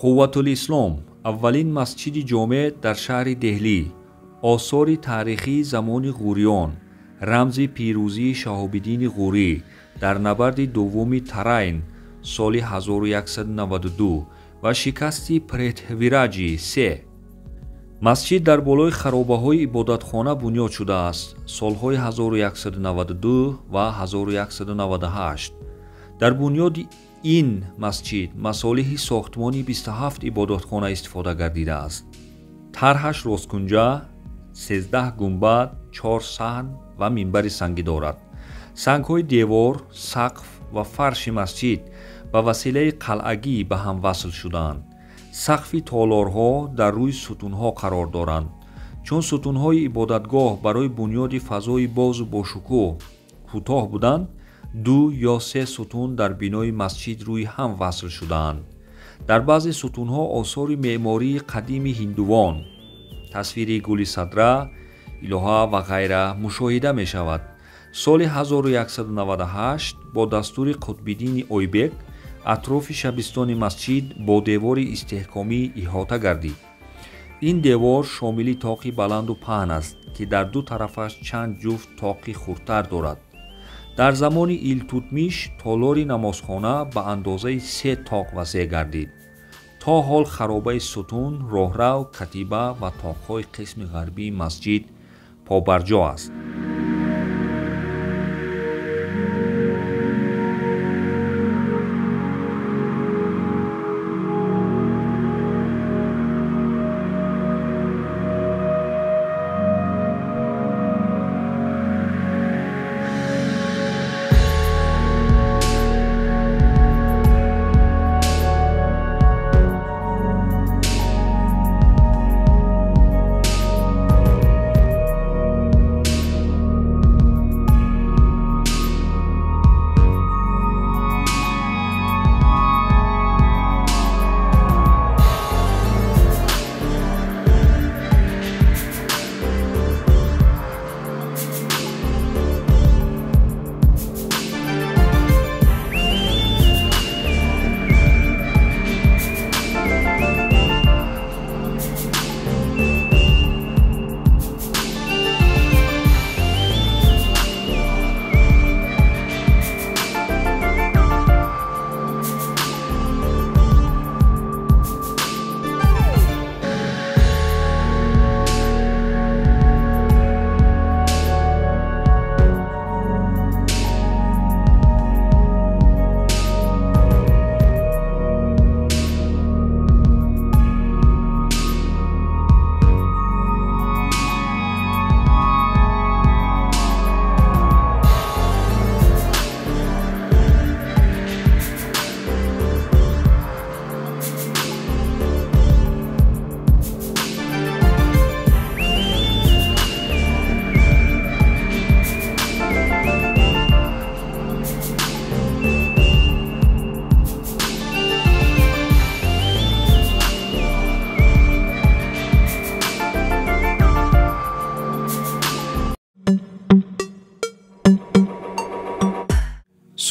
Қувватулислом аввалин масҷиди ҷомеъ дар шаҳри Деҳлӣ, осори таърихии замони ғӯриён, рамзи пирӯзии Шаҳобиддини Ғӯрӣ дар набарди дуввуми Тарайн соли 1192 ва шикасти Претвираҷи се. Масҷид дар болои харобаҳои ибодатхона бунёд шудааст солҳои 1192 ва 1198. Дар бунёди ин масҷид масолиҳи сохтмони 27 ибодатхона истифода гардидааст. Тарҳаш росткунҷа, 13 гунбад, 4 саҳн ва минбари сангӣ дорад. Сангҳои девор, сақф ва фарши масҷид ба василаи қалъагӣ ба ҳам васл шудаанд. Сақфи толорҳо дар рӯи сутунҳо қарор доранд. Чун сутунҳои ибодатгоҳ барои бунёди фазои бозу бошукӯҳ кӯтоҳ буданд, 2 ё 3 сутун дар бинои масҷид рӯи ҳам васл шудаанд. Дар баъзе сутунҳо осори меъмории қадими ҳиндувон, тасвири гули садра, илоҳа ва ғайра мушоҳида мешавад. Соли 1198 бо дастури Қутбиддини Ойбек атрофи шабистони масҷид бо девори истеҳкомӣ иҳота гардид. Ин девор шомили тоқи баланду паҳн аст, ки дар ду тарафаш чанд ҷуфт тоқи хурдтар дорад. Дар замони Илтутмиш толори намозхона ба андозаи 3 тоқ васеъ гардид. То ҳол харобаи сутун, роҳрав, катиба ва тоқҳои қисми ғарбии масҷид побарҷо аст.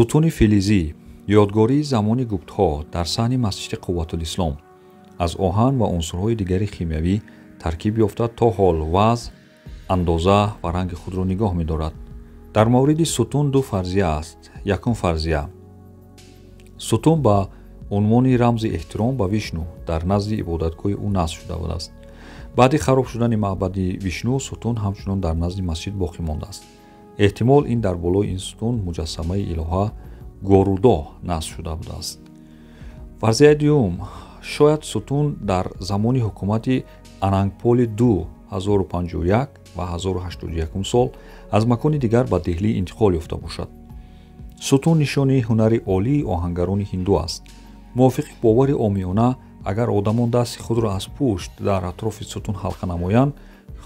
Сутуни филизӣ ёдгории замони гуптҳо дар саҳни масҷиди Қувватулислом аз оҳан ва унсурҳои дигари химиявӣ таркиб ёфта то ҳол вазн, андоза ва ранги худро нигоҳ медорад. Дар мавриди сутун ду фарзия аст. Якум фарзия: сутун ба унвони рамзи эҳтиром ба Вишну дар назди ибодатгоҳи ӯ насб шуда будааст. Баъди хароб шудани маъбади Вишну сутун ҳамчунон дар назди масҷид боқӣ мондааст. Эҳтимол ин дар болои ин сутун муҷассамаи илоҳа Горудо насб шуда будааст. Фарзияи дуюм: шояд сутун дар замони ҳукумати Анангполи ду 1051 ва 1081 сол аз макони дигар ба Деҳлӣ интиқол ёфта бошад. Сутун нишони ҳунари олии оҳангарони ҳинду аст. Мувофиқи бовари омиёна, агар одамон дасти худро аз пушт дар атрофи сутун ҳалқа намоянд,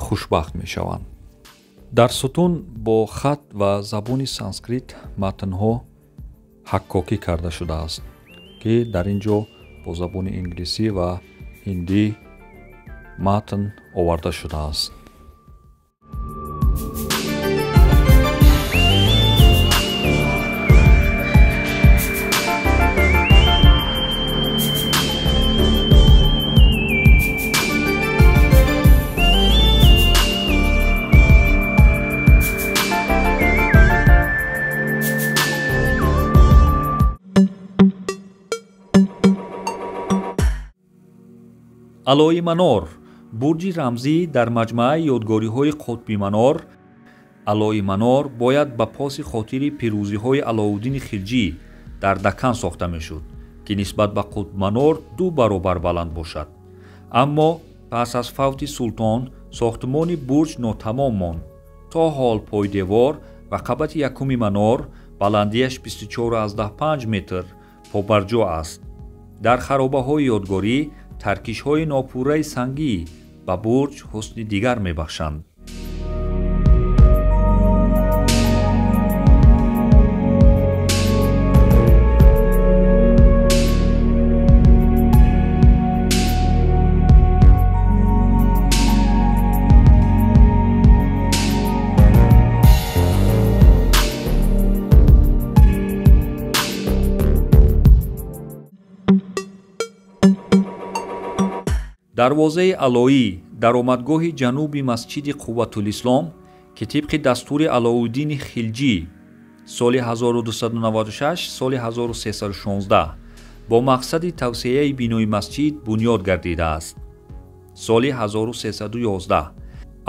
хушбахт мешаванд. Дар сутун бо хат ва забони санскрит матнҳо ҳаккокӣ карда шудааст, ки дар ин ҷо бо забони инглисӣ ва ҳиндӣ матн оварда шудааст. Алои Манор бурҷи рамзӣ дар маҷмӯаи ёдгориҳои Қутби Манор. Алои Манор бояд ба поси хотири пирӯзиҳои Алоуддини Хилҷӣ дар Дакан сохта мешуд, ки нисбат ба Қутбманор 2 баробар баланд бошад. Аммо пас аз фавти султон сохтмони бурҷ нотамом монд. То ҳол пойдевор ва қабати якуми манор баландиаш 24,5 метр побарҷо аст. Дар харобаҳои ёдгорӣ таркишҳои нопурраи сангӣ ба бурҷ ҳусни дигар мебахшанд. Дарвозаи Алоӣ даромадгоҳи ҷануби масҷиди Қувватулислом, ки тибқи дастури Алоуддини Хилҷӣ соли 1296 соли 1316 бо мақсади тавсеяи бинои масҷид бунёд гардидааст. Соли 1311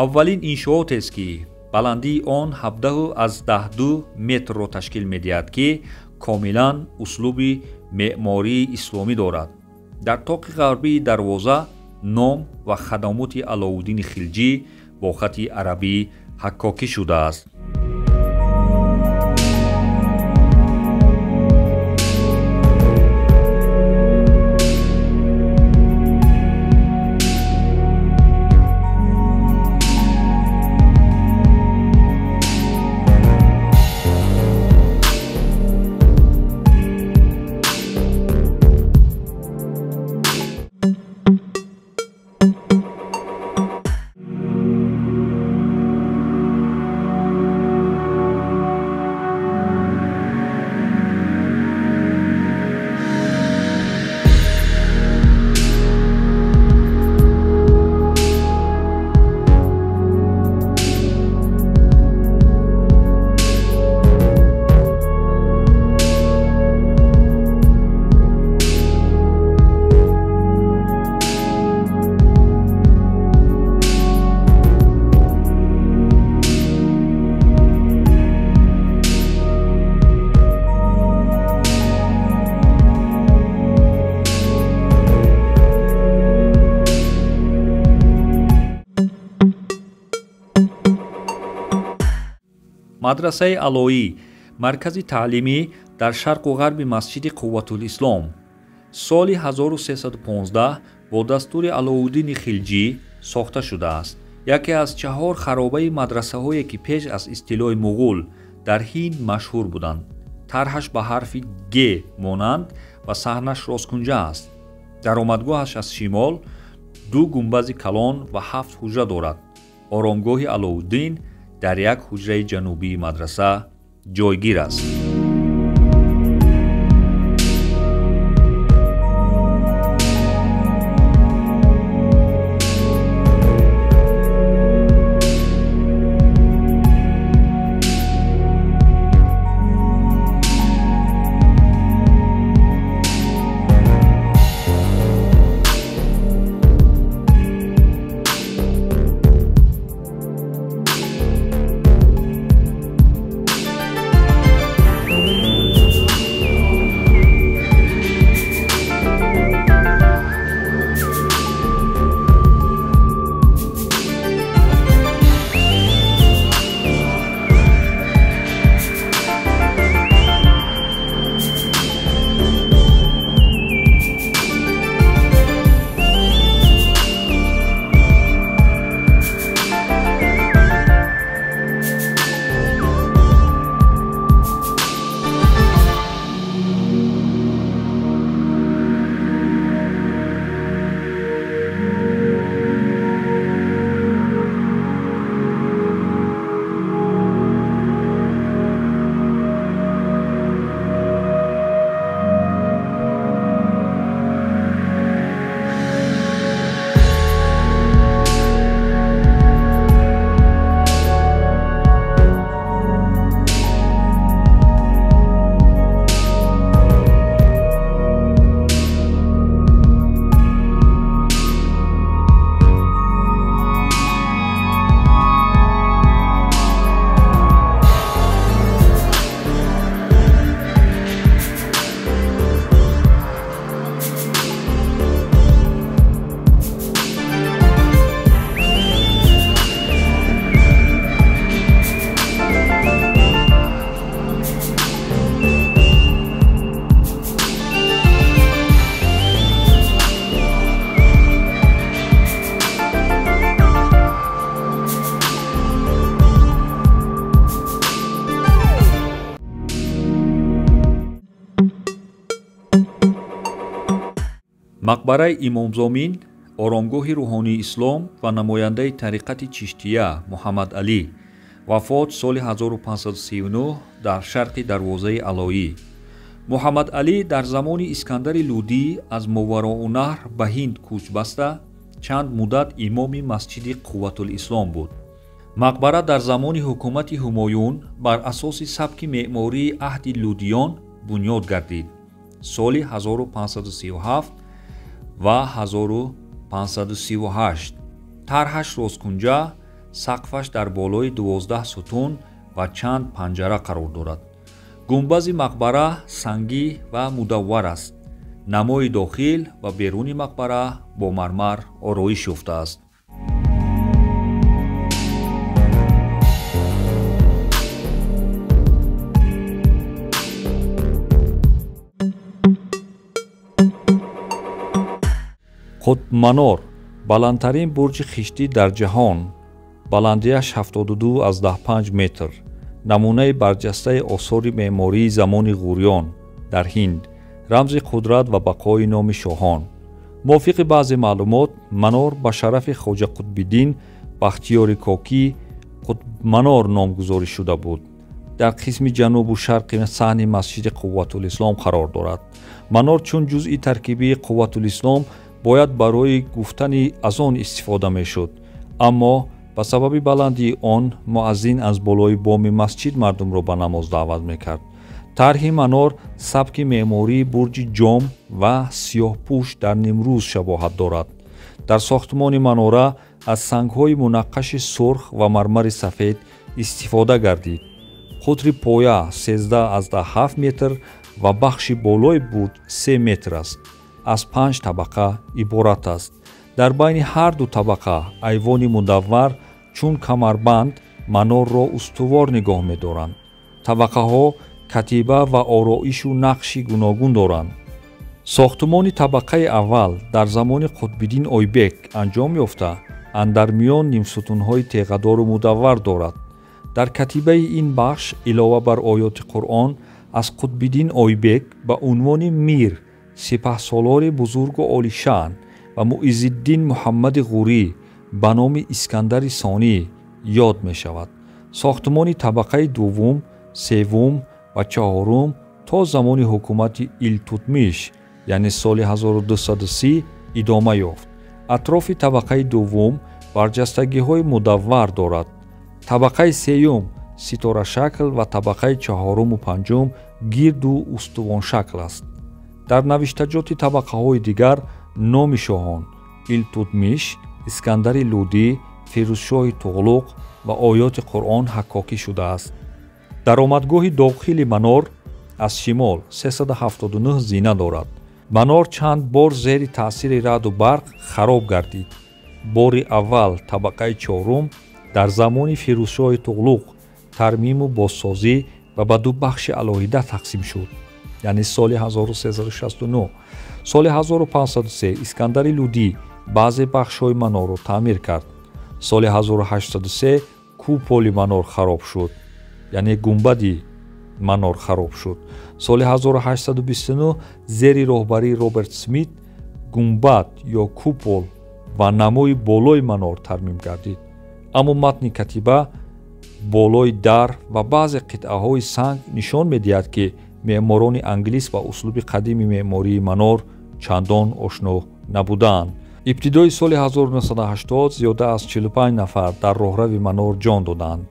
аввалин иншоотест, ки баландии он 17,2 метрро ташкил медиҳад, ки комилан услуби меъмории исломӣ дорад. Дар тоқи ғарбии дарвоза ном ва хадамоти Алоуддини Хилҷӣ бо хати арабӣ ҳаккокӣ шудааст. Мадрасаи Алоӣ маркази таълимӣ дар шарқу ғарби масҷиди Қувватулислом соли 1315 бо дастури Алоуддини Хилҷӣ сохта шудааст. Яке аз 4 харобаи мадрасаҳое, ки пеш аз истилои муғул дар Ҳинд машҳур буданд. Тарҳаш ба ҳарфи Г монанд ва саҳнаш росткунҷа аст. Даромадгоҳаш аз шимол 2 гумбази калон ва 7 ҳуҷра дорад. Оромгоҳи Алоуддин дар як ҳуҷраи ҷанубии мадраса ҷойгир аст. Мақбараи Имомзомин оромгоҳи рӯҳонии ислом ва намояндаи тариқати Чиштия Муҳаммад Алӣ, вафот соли 1539 дар шарқи дарвозаи Алоӣ. Муҳаммад Алӣ дар замони Искандари Лудӣ аз Мовароуннаҳр ба Ҳинд кӯч баста, чанд муддат имоми масҷиди Қувватулислом буд. Мақбара дар замони ҳукумати Ҳумоюн бар асоси сабки меъмории аҳди Лудиён бунёд гардид. Соли 1537 ва 1538 тарҳаш росткунҷа, сақфаш дар болои 12 сутун ва чанд панҷара қарор дорад. Гунбази мақбара сангӣ ва мудаввар аст. Намои дохил ва беруни мақбара бо мармар ороиш ёфтааст. Қутбманор баландтарин бурҷи хиштӣ дар ҷаҳон, баландиаш 72,5 метр, намунаи барҷастаи осори меъмории замони Ғуриён дар Ҳинд, рамзи қудрат ва бақои номи шоҳон. Мувофиқи баъзе маълумот, манор ба шарафи Хоҷа Қутбиддин Бахтиёри Кокӣ Қутбманор номгузорӣ шуда буд. Дар қисми ҷанубу шарқи саҳни масҷиди Қувватулислом қарор дорад. Манор чун ҷузъи таркибии Қувватулислом бояд барои гуфтани азон истифода мешуд, аммо ба сабаби баландии он муаззин аз болои боми масҷид мардумро ба намоз даъват мекард. Тарҳи манор сабки меъмории бурҷи ҷом ва сиёҳпӯш дар нимрӯз шабоҳат дорад. Дар сохтмони манора аз сангҳои мунаққаши сурх ва мармари сафед истифода гардид. Қутри поя 13,7 метр ва бахши болои бурҷ 3 метр аст. Аз 5 табақа иборат аст. Дар байни ҳар ду табақа айвони мудаввар чун камарбанд манорро устувор нигоҳ медоранд. Табақаҳо катиба ва ороишу нақши гуногун доранд. Сохтмони табақаи аввал дар замони Қутбиддин Ойбек анҷом ёфта, андар миён нимсутунҳои теғадору мудаввар дорад. Дар катибаи ин бахш илова бар оёти Қуръон аз Қутбиддин Ойбек ба унвони мир, сипаҳсолори бузургу олишаън ва Муиззиддин Муҳаммади Ғурӣ ба номи Искандари Сонӣ ёд мешавад. Сохтмони табақаи дуввум, севум ва чаҳорум то замони ҳукумати Илтутмиш, яъне соли 1230 идома ёфт. Атрофи табақаи дуввум барҷастагиҳои мудаввар дорад. Табақаи сеюм ситорашакл ва табақаи чаҳоруму панҷум гирду устувоншакл аст. Дар навиштаҷоти табақаҳои дигар номи шоҳон Илтутмиш, Искандари Лудӣ, Фирӯзшоҳи Туғлуқ ва оёти Қуръон ҳаккокӣ шудааст. Даромадгоҳи дохили манор аз шимол 379 зина дорад. Манор чанд бор зери таъсири раъду барқ хароб гардид. Бори аввал табақаи чорум дар замони Фирӯзшоҳи Туғлуқ тармиму бозсозӣ ва ба ду бахши алоҳида тақсим шуд, яъне соли 1369. Соли 1503 Искандари Лудӣ баъзе бахшҳои манорро таъмир кард. Соли 1803 куполи манор хароб шуд, яъне гунбади манор хароб шуд. Соли 1829 зери роҳбарии Роберт Смит гунбад ё купол ва намои болои манор тармим гардид. Аммо матни катиба болои дар ва баъзе қитъаҳои санг нишон медиҳад, ки меъморони англис ба услуби қадими меъмории манор чандон ошно набудаанд. Ибтидои соли 1980 зиёда аз 45 нафар дар роҳрави манор ҷон доданд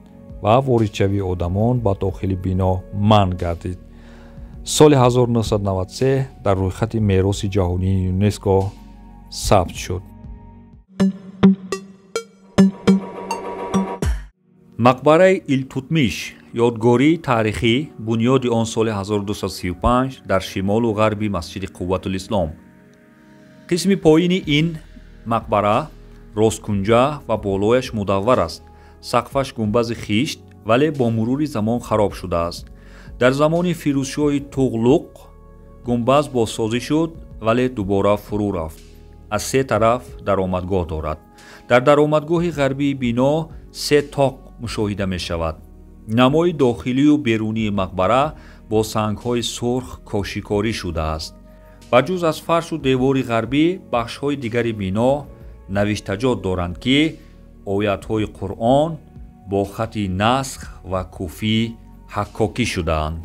ва воридшавии одамон ба дохили бино манъ гардид. Соли 1993 дар рӯйхати мероси ҷаҳонии ЮНЕСКО сабт шуд. Мақбараи Илтутмиш ёдгории таърихӣ, бунёди он соли 1235 дар шимолу ғарби масҷиди Қувватулислом. Қисми поини ин мақбара росткунҷа ва болояш мудаввар аст. Сақфаш гунбази хишт, вале бо мурури замон хароб шудааст. Дар замони Фирӯзшоҳи Туғлуқ гунбаз бозсозӣ шуд, вале дубора фурӯ рафт. Аз се тараф даромадгоҳ дорад. Дар даромадгоҳи ғарбии бино се тоқ мушоҳида мешавад. Намои дохилию берунии мақбара бо сангҳои сурх кошикорӣ шудааст. Ба ҷуз аз фаршу девори ғарбӣ, бахшҳои дигари бино навиштаҷот доранд, ки оятҳои Қуръон бо хати насх ва куфӣ ҳаккокӣ шудаанд.